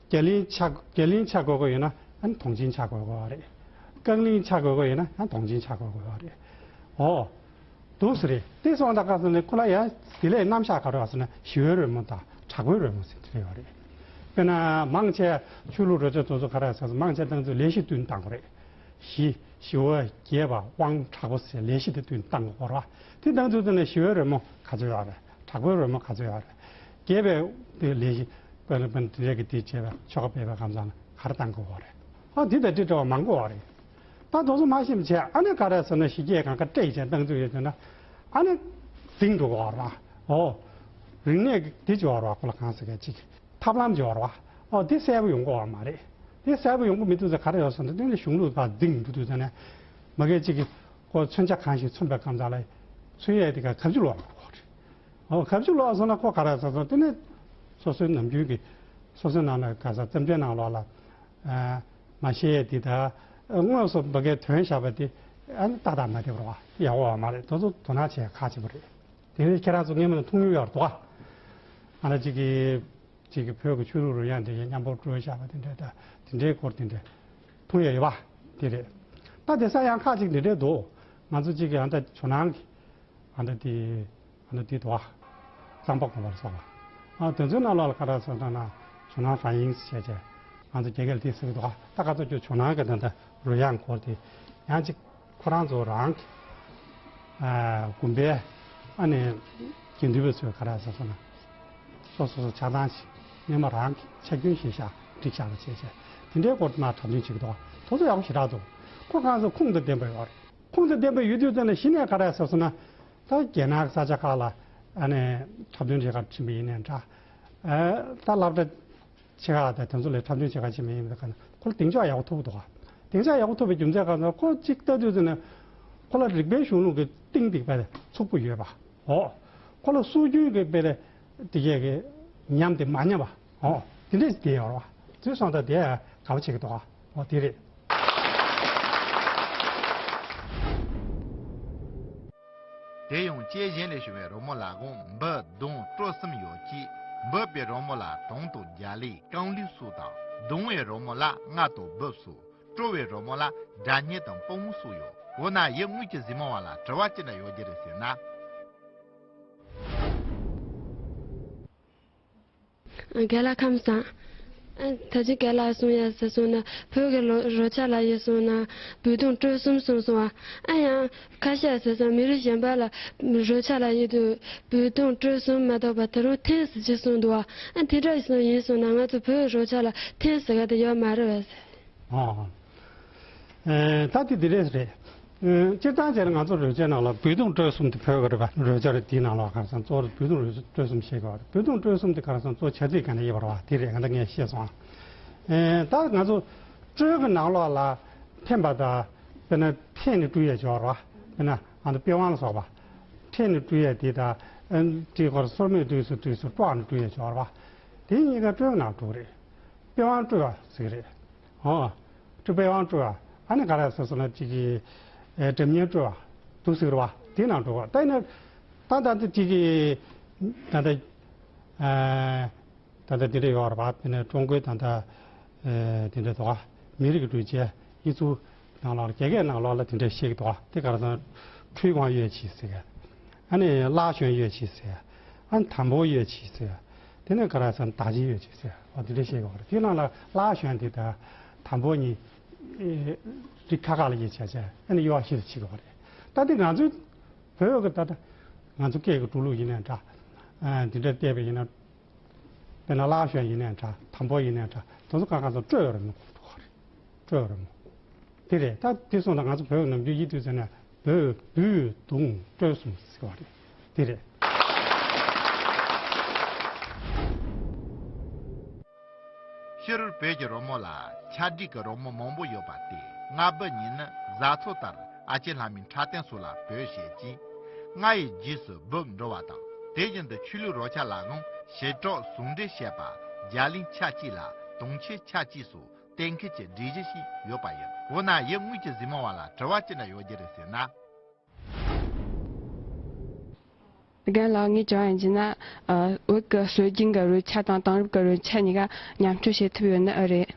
རྒྱ་གླིང་ཆ་རྒྱ་གླིང་ཆ་དགོས་དགོས་ཡོད་ན་ཨ་ནི་དོང་ཆེན་ཆ་དགོས་དགོས་རེད། རྐང་གླིང་ཆ་དགོས་དགོས་ཡོད་ན་ཨ་ནི་དོང་ཆེན་ཆ་དགོས་དགོས་རེད། ཨོ། འདུག་སེ་རེད། དེ་སོང་ད་ག་ཟེར་ནས་ཁོ་ལ་ཡ་དེ་ལས་རྣམ་གཞག་ག་རེ་ཡོད་ཟེར་ན་ཞི་བའི་རོལ་མོ་དང་དྲག་པོའི་རོལ་མོ་ཟེར་དེ་རེ་ཡོད་རེད། དཔེར་ན་མང་ཆེ་ཆོས་ལུགས་རོལ་ཆ་དེ་ཚོ་ག་རེ་ཟེར་མང་ཆེ་བཏང་ཚུལ་ལས་གཞི་བསྟུན་བཏང་དགོས་རེད། ཞི་ཞི་བ་རྒྱས་པ་དབང་དྲག་པོ་ཟེར་ལས་གཞི་དེ་བསྟུན་བཏང་དགོས་རེད་བ། དེ་བཏང་ཚུལ་དེ་ནས་ཞི་བའི་རོལ་མོ་ག་ཚོད་ཡོད་རེད། དྲག་པོའི་རོལ་མོ་ག་ཚོད་ཡོད་རེད། རྒྱས་པའི་དེ་ལས་གཞི་དཔེར་ན་དཔེར་ན་དེ་འདྲ་གི་དེ་བྱས་པའི་ཆོ་ག་སྤེལ་བའི་གང་ཟག་ལ་ག་རེ་བཏང་དགོས་རེད། ཨ་དེ་དང་དེ་འདྲ་བ་མང་པོ་ཡོད་རེད། ད་དེ་ཚོ་མ་ཤེས་པ་བྱས་ཨ་ནི་ག་རེ་ཟེར་ན་ཞི་རྒྱས་གང་ག་སྤྲད་བྱས་བཏང་ཚུལ་ཡོད་དེ་ན་ཨ་ནི་འཛིང་འགྲོ་གི་ཡོད་རེད་བ། ཨོ། རིག་གནས་ཀྱི་དེ་ཅིག་ཡོད་རེད་བ་ཁོ་ལ་གང་ཟེར་ག་ཅིག་ཐབས་ལམ་ཅིག་ཡོད་རེད་བ། ཨོ་དེ་གསལ་པོ་ཡོང་གི་ཡོད་མ་རེད། དེ་གསལ་པོ་ཡོང་གི་མི་འདུག་ཟེར་ག་རེ་ཡོད་ཟེར་ན་དེ་ནི་གཞུང་ལུགས་ལ་འཛིང་འགྲོ་དུས་ཟེར་ནས་མ་གི་ཅིག་གི་ཁོ་མཚོན་ཆ་གང་ཞིག་མཚོན་པའི་གང་ཟག་ལ་མཚོན་ཡས་དེ་ག་གབ་ཅིག་ལོག་མ་གོ་རེད། ཨོ་གབ་ཅིག་ལོག་སོང་ན་ཁོ་ག་རེ་ཟེར་སོང་དེ་ནི་སོ་སོའི་ནམ་རྒྱུན་གྱི་སོ་སོའི་ནང་ལ་ག་ས་རྩམ་པའི་ནང་ལོགས་ལ་མ་ཤེས་ཡས་དེ་དང་དངོས་སུ་མ་གི་དོན་བཞག་པ་དེ་ཨ་ནི་ཏག་ཏག་མ་བསྡད་པ་རེད་བ། དེ་ཡག་པོ་ཡོད་མ་རེད། དེ་ཚོ་དོ་སྣང་བྱེད་ཡ་ཁག་ཆེན་པོ་རེད། དེ་རིང་ཁྱེད་རང་ཚོ་སྔས་མ་ནས་མཐོང་མྱོང་ཡོད་རེད་དོ། ང་ལ་གཅིག་གིས་གཅིག་གིས་བོད་ཀྱི་ཆོས་ལུགས་རོལ་དབྱངས་དེ་མཉམ་པོ་དཀྲོལ་བཞག་པ་དེ་འདྲ་དང་དེ་འདྲའི་སྐོར་དེ་འདྲ་མཐོང་ཡོད་ཡོད་པ་དེ་རེད། ད་དེང་སང་ཡང་ཁག་ཅིག་འདི་འདྲའི་འདུག་ང་ཚོ་གཅིག་གིས་ཨ་ད་ཇོ་ནང་གི་ཨ་ད་དེ་ཨ་ད་དེ་འདུག་ཨ་གཙང་པ་དགོན་པར་སོགས་པ་ཨ་དེ་ཚོའི་ནང་ལོགས་ལ་ག་རེ་ཟེར་ན་ཇོ་ནང་ཧྥ་ཡིང་ཟེར་བྱས་ང་ཚོ་རྒྱ་སྐད་ལ་དེ་ཟེར་གི་འདུག་ཨ་ད་ག་ཚོད་ཀྱི་ཇོ་ནང་གི་ད་ད་རོལ་དབྱངས་སྐོར་དེ་ཡང་གཅིག་ཁོ་རང་ཚོ་རང་གི་ཨ་དགོན་པའི་ཨ་ནི་དགེ་འདུན་པ་ཚོས་ག་རེ་ཟེར་སོང་ན་སོ་སོ་སོ་ཆགས་སྡང་ཞིག་སྔོན་མ་རང་གི་ཆ་རྒྱུས་ཤེས་བྱ་སྒྲིག་བྱ་ལ་བྱས་བྱས་དེ་འདྲའི་སྐོར་དུ་མ་འཁྲབ་སྟོན་བྱེད་ཀྱི་འདུག་དེ་ཚོ་ཡག་པོ་ཞེ་དྲག་འདུག་ཁོ་གང་ཚོ་ཁུངས་དང་ལྡན་པ་ཡོད་རེད། ཁུངས་དང་ལྡན་པ་ཡོད་དུས་ཙམ་ནས་གཞི་ནས་ག་རེ་ཟེར་སོང་ན་ད་རྒྱལ་ནང་གི་ས་ཆ་ཁག་ལ་ཨ་ནི་འཁྲབ་སྟོན་བྱེད་གར་ཕྱིན་པ་ཡིན་ནའི་འདྲ། ཨ་ད་སློབ་གྲྭ་ཆེ་ཁག་དང་དེ་ཚོ་ལ་འཁྲབ་སྟོན་བྱེད་གར་ཕྱིན་པ་ཡིན་པའི་ཁར་ཁོ་ལ་གདེང་འཇོག་ཡག་པོ་ཐོབ་འདུག་གདེང་འཇོག་ཡག་པོ་ཐོབ་པའི་རྒྱུ་མཚན་གང་ཟེར་ཁོ་གཅིག་ལྟ་དུས་ཙམ་ནས་ཁོ་ལ་རིག་པའི་གཞུང་ལུགས་ཀྱི་གཏིང་ཐིག་པའི་ཚུགས་པོ་ཡོད་པ། ཨོ། ཁོ་ལ་སྲོལ་རྒྱུན་གྱི་དཔེ་ལས་དེ་གས་ཀྱི་ཉམས་དེ་མ་ཉམས་པ། ཨོ། དེ་འདྲས་དེ་ཡོད་རེད་བ། དེ་སོང་ཙང་དེ་དགའ་པོ་བྱེད་ཀྱི་འདུག་ཨོ་དེ་རེད། དེ་ཡང་ལྕེ་གཞན་ལས་བྱུང་བའི་རོལ་མོ་ལ་གོང་འབུ་གདུང་དཀྲོལ་གསུམ་ཡོད་ཀྱི། འབུ་པའི་རོལ་མོ་ལ་དུང་དང་རྒྱ་གླིང་རྐང་གླིང་སོགས་དང་། གདུང་བའི་རོལ་མོ་ལ་རྔ་དང་འབུབ་སོགས། དཀྲོལ་བའི་རོལ་མོ་ལ་སྒྲ་སྙན་དང་པུས་མོ་སོགས་ཡོད། འོ་ན་ཡུལ་དངོས་ཀྱི་གཟིགས་མོ་བ་ལ་དྲི་བ་ཅི་འདྲ་ཡོད་རྒྱུ་རེད་ཟེར་ན། རྒན་ལགས་ཁམས་བཟང་། ཨ་ད་ཅི་རྒན་ལགས་གསུང་ཡ་ཟེར་སོང་ན་བོད་ཀྱི་ལོ་རོལ་ཆ་ལ་ཡིན་སོང་ན་འབུ་དུང་དཀྲོལ་གསུམ་གསུངས་སོང་བ། ཨ་ཡང་ཁ་ཤས་ཟེར་སོང་མི་རིགས་གཞན་པ་ལ་རོལ་ཆ་ལ་ཡིན་དུས་འབུ་དུང་དཀྲོལ་གསུམ་མ་གཏོགས་པ་ད་རུང་ཐེངས་སུ་ཅི་གསུངས་འདུག་བ། ཨ་དེ་འདྲ་ཡིན་སོང་ན་ང་ཚོ་བོད་རོལ་ཆ་ལ་ཐེངས་ཟེར་ག་དེ་ཡོད་མ་རེད་བས། ཨོ། ཨེ་ད་དེ་འདི་རེད་རེད། ཨེ་སྤྱིར་བཏང་བྱས་ན་ང་ཚོ་རོལ་ཆའི་ནང་ལ་འབུ་དུང་དཀྲོལ་གསུམ་དེ་བོད་ཀྱི་རེད་པ། རོལ་ཆ་རེད། དེའི་ནང་ལ་ག་རེ་ཟེར་ན་གཙོ་བོ་འབུ་དུང་དཀྲོལ་གསུམ་བཤད་དགོས་པ་རེད། འབུ་དུང་དཀྲོལ་གསུམ་དེ་ག་རེ་ཟེར་ན་གཙོ་བོ་བྱ་ཚིག་ག་ནས་ཡོད་པ་རེད་པ། དེ་རེད། ང་ད་ངས་ཤེས་སོང་ཨ། ཨེ་ད་ང་ཚོ་དཀྲོལ་གྱི་ནང་ལོགས་ལ་འཕེན་པ་དང་དཔེར་ན་འཕེན་ནས་དཀྲོལ་ཡས་ཅིག་ཡོད་རེད་པ། དཔེར་ན་ང་ཚོ་པི་ཝང་ལ་སོགས་པ་འཕེན་ནས་དཀྲོལ་ཡས་དེ་དང་ཨ་དཀྲིས་སྐོར་སོར་མོས་དཀྲིས་སུ་དཀྲིས་སུ་དཀྲོག་ནས་དཀྲོལ་ཡས་ཅིག་ཡོད་རེད་པ། དེ་གཉིས་ཀ་དཀྲོལ་གྱི་ནང་འགྲོ་གི་རེད། པི་ཝང་དཀྲོལ་བ་ཟེར་གི་རེད། ཨོ། དཀྲོལ་པི་ཝང་དཀྲོལ་བ། ཨ་ནི་ག་རེ་ཟེར་སོང་ན་གཅིག་གི་ཨེ་སྒྲ་སྙན་དཀྲོལ་བ་འདུག་ཟེར་བ་དེ་ནང་འགྲོ་བ། ད་ཡིན་ན་ད་ད་ལྟ་གཅིག་གི་ད་ལྟ་ཨེ་ད་ལྟ་དེ་འདྲ་ཡོད་རེད་པ། དེ་ནས་ཀྲུང་གོའི་ད་ལྟ་ཨེ་དེ་འདྲ་འདུག་ག་མི་རིགས་ཀྱི་གྲོས་ཆོད་ཡིག་གཟུགས་ནང་ལོགས་ལ་རྒྱ་སྐད་ནང་ལོགས་ལ་དེ་འདྲ་བཤད་ཀྱི་འདུག་ག་དེ་ག་རེ་ཟེར་ན་推广乐器ཟེར་གི། ཨ་ནི་拉弦乐器ཟེར་གི། ཨ་ནི弹拨乐器ཟེར་གི། དེ་ནས་ག་རེ་ཟེར་ན་དར་ཆེན་ཡོད་ཅེས་ཟེར་བ་འདི་འདྲ་བཤད་ཀྱི་ཡོད་རེད། དེའི་ནང་ལ་ལྷ་གཞོན་དེ་དང་དམ་པོ་གཉིས་རི་ཁ་ཁ་ལ་ཡིན་བྱས་བྱས་ཨ་ནི་གཡོ་བ་ཞིག་ཏུ་ཕྱིན་པ་རེད། ད་དེ་ང་ཚོའི་བོད་ཀྱི་ད་ལྟ་ང་ཚོ་སྐད་ཀྱི་འགྲོ་ལུགས་ཡིན་ནའི་འདྲ། ཨ་འདི་འདྲ་བལྟས་པ་ཡིན་ན། དཔེར་ན་ལྷ་གཞོན་ཡིན་ནའི་འདྲ། དམ་པོ་ཡིན་ནའི་འདྲ། དེ་ཚོ་གང་གང་ཚོ་སྤྲོས་ཡོད་རེད་མི་གོ་འདུག་ག་རེད། སྤྲོས་ཡོད་རེད་མོ། དེ་རེད། ད་དེ་སོང་ཙང་ང་ཚོ་བོད་ནམ་རྒྱུན་ཡིད་དུས་ཟེར་ན་བོད་འབུ་དུང་སྤྲོས་གསུམ་ཟེར་བ་རེད། དེ་རེད། སྤྱིར་བོད་ཀྱི་རོལ་མོ་ལ་ཆ་སྒྲིག་གི་རོལ་མོ་མང་པོ་ཡོད་པ་སྟེ། རྔ་སྦི་ཉིད་ནི་བཟའ་ཚོ་ལྟར་ཨ་ཅེ་ལྷ་མོའི་འཁྲབ་སྟོན་སོགས་ལ་བོད་ཞེས་བགྱི། རྔ་ཡི་རྗེས་སུ་སྦུབ་འགྲོ་བ་དང་། དེ་བཞིན་དུ་ཆོས་ལུགས་རོལ་ཆ་ལའང་བྱེ་བྲག་ཟུང་འབྲེལ་བཤད་པ་རྒྱ་གླིང་ཆ་གཅིག་ལ་དུང་ཆེན་ཆ་གཅིག་སོགས་གཏན་འཁེལ་གྱི་སྒྲིག་གཞི་ཞིག་ཡོད་པ་ཡིན། འོ་ན་ཡུལ་དངོས་ཀྱི་གཟིགས་མོ་བ་ལ་དྲི་བ་ཅི་འདྲ་ཡོད་རྒྱུ་རེད་ཟེར་ན། རྒན་ལགས། ངས་དྲི་བ་ཡིན་གྱི་ན། ཨ། བོད་ཀྱི་སྲོལ་རྒྱུན་གྱི་རོལ་ཆ་དང་དེང་རབས་ཀྱི་རོལ་ཆ་གཉིས་ཀ་མཉམ་སྤྱོད་བྱེད་ཐུབ་ཡོད་ནི་ཨེ་རེད།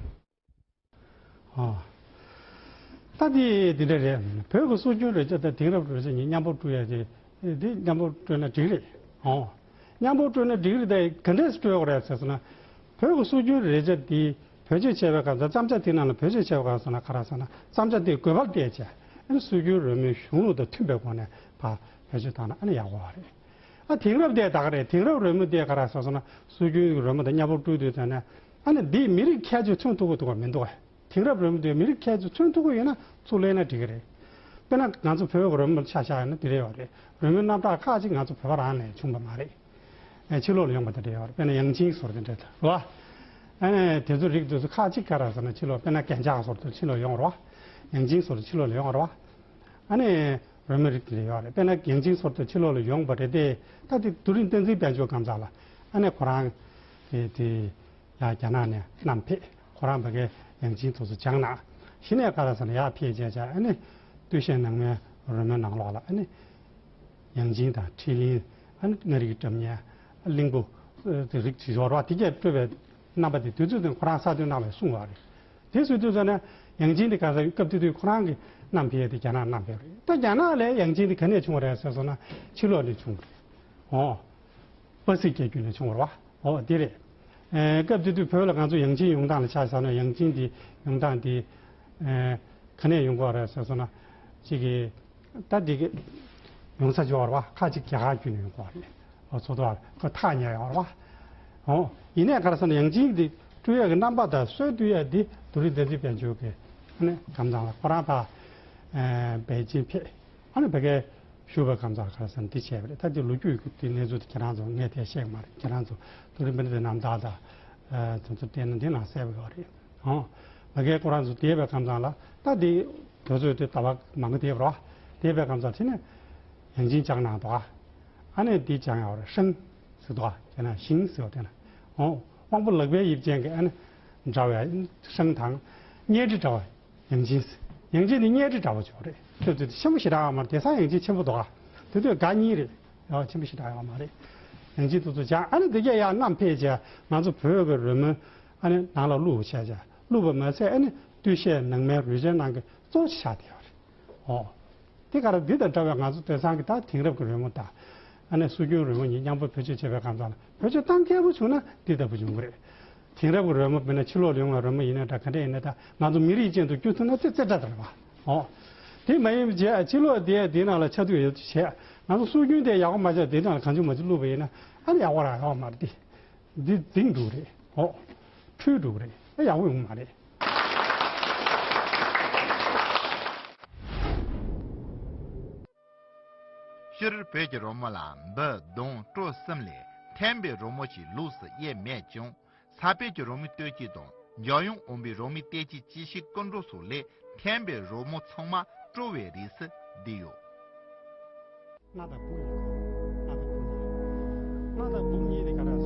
ཨ། ད་དེ་དེ་འདྲ་རེད། བོད་ཀྱི་སྲོལ་རྒྱུན་རོལ་ཆ་དང་དེང་རབས་རོལ་ཆ་གཉིས་མཉམ་པོ་སྤྲོད་ཡ་དེ། དེ་མཉམ་པོ་སྤྲོད་ན་འགྲིག་རེད། ཨོ། མཉམ་པོ་སྤྲོད་ན་འགྲིག་རེད་དེ། ག་འདྲས་སྤྲོད་དགོས་རེད་ཟེར་སོང་ན། བོད་ཀྱི་སྲོལ་རྒྱུན་རོལ་ཆ་དེ་བེད་སྤྱོད་བྱས་པའི་སྐབས་སུ། བརྩམས་བྱ་དེའི་ནང་ལ་བེད་སྤྱོད་བྱས་པའི་སྐབས་སུ་ན་ག་རེ་ཟེར་ན། བརྩམས་བྱ་དེའི་དགོས་པར་བལྟས་བྱས། ཨ་ནི་སྲོལ་རྒྱུན་རོལ་མོའི་གཞུང་ལུགས་དང་མཐུན་པའི་སྒོ་ནས་ཕར་བེད་སྤྱོད་བཏང་ན་ཨ་ནི་ཡག་པོ་རེད། ཨ། དེང་རབས་དེ་ད་ག་རེད། དེང་རབས་རོལ་མོ་དེ་ག་རེ་ཟེར་སོང་ན། སྲོལ་རྒྱུན་གྱི་རོལ་མོ་དང་མཉམ་པོ་སྤྲོད་དུས་ཙམ་ནས། ཨ་ནི་འདི་མི་རིགས་ཁྱད་ཆོས་མཚོན་ཐུབ་ཀྱི་འདུག་ག་མི་འདུག་ག་མི་རིགས་ཁྱད་ཆོས་མཚོན་ཐུབ་ཀྱི་ཡོད་ན་ཚུར་ལེན་ན་འགྲིག་གི་རེད། དཔེར་ན་ང་ཚོ་བོད་ཀྱི་རོལ་མོ་ལ་ཆ་བཞག་ཡོད་ན་འདི་རེད་ཡོད་རེད། རོལ་མོའི་རྣམ་གྲངས་ཁག་ཅིག་ང་ཚོ་བོད་པ་རང་ནས་བྱུང་བ་མ་རེད། ཨེ། ཕྱི་ལོགས་ལ་ཡོང་བ་དེ་འདྲ་ཡོད་རེད། དཔེར་ན་ཡང་ཅིན་ཟེར་དེ་འདྲ་རེད་བ། ཨ་ནི་དེ་ཚོ་རིགས་དེ་ཚོ་ཁག་ཅིག་ག་རེ་ཟེར་ན། ཕྱི་ལོགས་དཔེར་ན་གན་ཇག་ཟེར་དེ་ཕྱི་ལོགས་ཡོང་བ་རེད་བ། ཡང་ཅིན་ཟེར་དེ་ཕྱི་ལོགས་ལ་ཡོང་བ་རེད་བ། ཨ་ནི་རོལ་མོའི་རིགས་དེ་འདྲ་ཡོད་རེད། དཔེར་ན་ཡང་ཅིན་ཟེར་དེ་ཕྱི་ལོགས་ལ་ཡོང་བ་རེད་དེ། ད་དེ་རྡོ་རིང་བསྟན་འཛིན་དཔལ་འབྱོར་སྐབས་ལ་ཨ་ནི་ཁོ་རང་དེ་དེ་ཡར་རྒྱ་ནག་ནས་བསྣམས་ཕེབས། ཁོ་རང་ཕ་གིར་ཡང་ཅིན་དེ་ཚོ་སྦྱངས་གནང་། གཞི་ནས་ག་རེ་ཟེར་ན་ཡར་ཕེབས་བྱས་བྱས། ཨ་ནི་སྟོད་གཞས་ནང་མའི་རོལ་མོའི་ནང་ལོགས་ལ་ཨ་ནི་ཡང་ཅིན་དང་ཁྲིད་ལིང་། ཨ་ནི་མངའ་རིས་ཀྱི་སྒྲ་སྙན། གླིང་བུ། ཨ། དེ་རིགས་ཅིག་ཡོད་རེད་བ། དེ་གས་སྤྲོས་པའི་རྣམ་པ་དེ་དུས་ཚོད་དེ་ཁོ་རང་གསར་གཏོད་གནང་བའི་གསུང་བ་རེད། དེ་བཟོས་དུས་ཙམ་ནས་ཡང་ཅིན་དེ་ག་ས་སྐབས་དེ་དུས་ཁོ་རང་གིས་བསྣམས་ཕེབས་ཏེ་རྒྱ་ནག་བསྣམས་ཕེབས་རེད། ད་རྒྱ་ནག་ལ་ཡང་ཅིན་དེ་ག་ནས་བྱུང་བ་རེད་ཟེར་སོང་ན་ཕྱི་ལོགས་ནས་བྱུང་བ་རེད། ཨོ། པ་སིག་རྒྱལ་རྒྱུད་ནས་བྱུང་བ་རེད་བ། ཨོ་དེ་རེད། ཨེ། སྐབས་དེ་དུས་བོད་ལ་ང་ཚོ་ཡང་ཅིན་ཡོང་སྟངས་ལ་ཆ་བཞག་ན། ཡང་ཅིན་དེ་ཡོང་སྟངས་དེ། ཨེ། ག་ནས་ཡོང་གི་ཡོད་རེད་ཟེར་སོང་ན། གཅིག་གིས། ད་འདི་གི་ཡོང་ས་ཅིག་ཡོད་རེད་བ། ཁ་ཅིག་རྒྱ་གར་བརྒྱུད་ནས་ཡོང་གི་ཡོད་རེད། ཨོ། ཚོ་ཐོག་ཁོ་ཐག་ཉེ་ཡོད་རེད་བ། ཨོ། ཡིན་ནའི་ག་རེ་ཟེར་ན་ཡང་ཅིན་འདི་སྤྲོད་ཡག་གི་རྣམ་པ་དང་སྲོལ་བཏོད་ཡག་འདི་རྡོ་རིང་བསྟན་འཛིན་དཔལ་འབྱོར་གྱིས་ཨ་ནི་གང་ཙམ་ལ་ཁོ་རང་ཕར། ཨེ། པེ་ཅིན་ཕེབས། ཨ་ནི་ཕ་གིར་བཞུགས་པའི་སྐབས་སུ་ག་རེ་ཟེར་ན་འདི་བྱས་པ་རེད། ད་འདི་ལོ་རྒྱུས་ཀྱི་འདི་གནས་ཚུལ་དེ་ཁྱེད་རང་ཚོ་ངས་དེ་བཤད་ཀྱི་མ་རེད། ཁྱེད་རང་ཚོ་རྡོ་རིང་བསྟན་འཛིན་རྣམ་ཐར་དང་། ཨེ། དེ་ཚོ་བལྟས་ན་འདི་ནང་གསལ་པོ་ཡོད་རེད། ཨོ། ང་རྒན་ཁོ་རང་ཚོ་བསྡད་པའི་སྐབས་ལ་ད་འདི་དུས་ཚོད་དེ་ཟླ་བ་མང་པོ་བསྡད་པ་རེད་བ། བསྡད་པའི་སྐབས་དེ་ནས་ཡང་ཅིན་སྦྱངས་གནང་འདུག་ཨ། ཨ་ནི་འདི་སྦྱངས་ཡག་རེད། ཧྲང་ཟེར་འདུག་ཨ། དེ་ན་ཞིང་ཟེར་བ་དེ་ན། ཨོ། དབང་པོ་ལག་པའི་དབྱིབས་ཅན་གྱི་ཨ་ནི་འདྲ་བའི་ཧྲང་དང་གཉའ་ཁྲི་འདྲ་བ། ཡང་ཅིན། ཡང་ཅིན་ནི་གཉའ་ཁྲི་འདྲ་བོ་ཅིག་རེད། ཁྱོད་ཚོས་ཆེན་པོ་ཞེ་དྲག་ཡོད་མ་རེད། དེང་སང་ཡང་ཅིན་ཆེན་པོ་འདུག་ག་དེ་དུས་ག་གཉིས་རེད། ཡང་ཆེན་པོ་ཞེ་དྲག་ཡོད་མ་རེད། ཡང་ཅིན་དེ་ཚོ་སྦྱངས། ཨ་ནི་དེ་གས་ཡར་བསྣམས་ཕེབས་བྱས། ང་ཚོ་བོད་ཀྱི་རོལ་མོ་ཨ་ནི་ནང་ལ་བླུགས་བྱས་བྱས། བླུགས་པ་མ་ཟད་ཨ་ནི་སྟོད་གཞས་ནང་མའི་རོལ་ཆའི་ནང་གི་གཙོ་ཆགས་བསྡད་ཡོད་རེད། ཨོ། དེ་ག་རེ། འདི་དང་འདྲ་བའི་ང་ཚོ་དེང་སང་གི་ད་དེང་རབས་ཀྱི་རོལ་མོ་དང་། ཨ་ནི་སྲོལ་རྒྱུན་རོལ་མོ་གཉིས་མཉམ་པོ་བེད་སྤྱོད་བྱེད་པའི་སྐབས་ལ་བེད་སྤྱོད་གཏང་མཁས་པོ་བྱུང་ན་འདི་ལྟ་བུ་ཡོང་གི་རེད། དེང་རབས་ཀྱི་རོལ་མོ་དཔེར་ན་ཕྱི་ལོགས་ལ་ཡོང་བའི་རོལ་མོ་ཡིན་ན་འདྲ། ག་འདྲ་ཡིན་ན་འདྲ། ང་ཚོ་མི་རིགས་ཅན་དུ་འགྱུར་ཐུབ་ན་ཙི་ཙི་འདྲ་འདྲ་རེད་བ། ཨོ། དེ་མ་ཡིན་པ་བྱས། ཕྱི་ལོགས་དེ་དེའི་ནང་ལ་ཆ་མཐུན་ཡོད་བྱས། ང་ཚོ་སྲོལ་རྒྱུན་དེ་ཡག་པོ་མ་ཆགས། དེའི་ནང་ལ་གང་བྱུང་མ་བྱུང་བླུགས་པ་ཡིན་ན་ཨ་ནི་ཡག་པོ་རང་ཡོད་མ་རེད། དེ་འདི་འཛིང་འགྲོ་གི་རེད། ཨོ། འཁྲུལ་འགྲོ་གི་རེད། ཨ། ཡག་པོ་ཡོང་གི་མ་རེད། སྤྱིར་བོད་ཀྱི་རོལ་མོ་ལ་འབུ་དུང་སྤྲོ་གསུམ་ལས་འཐེན་པའི་རོལ་མོ་ཞིག་ལོགས་སུ་དབྱེ་མེད་ཀྱང་། ས་པཎ་གྱི་རོལ་མོའི་སྟོད་ཀྱི་དང་འཇམ་དབྱངས་དབང་པོའི་རོལ་མོའི་སྟོད་ཀྱི་ཅི་ཞིག་ཀུན་འགྲོ་སོགས་ལས་འཐེན་པའི་རོལ་མོ་ཚང་མ་སྤྲོ་བའི་རིགས་སུ་བསྡུས་ཡོད། རྔ་དང་བུམ་གཉིས། རྔ་དང་བུམ་གཉིས། རྔ་དང་བུམ་གཉིས་དེ་ག་རེ།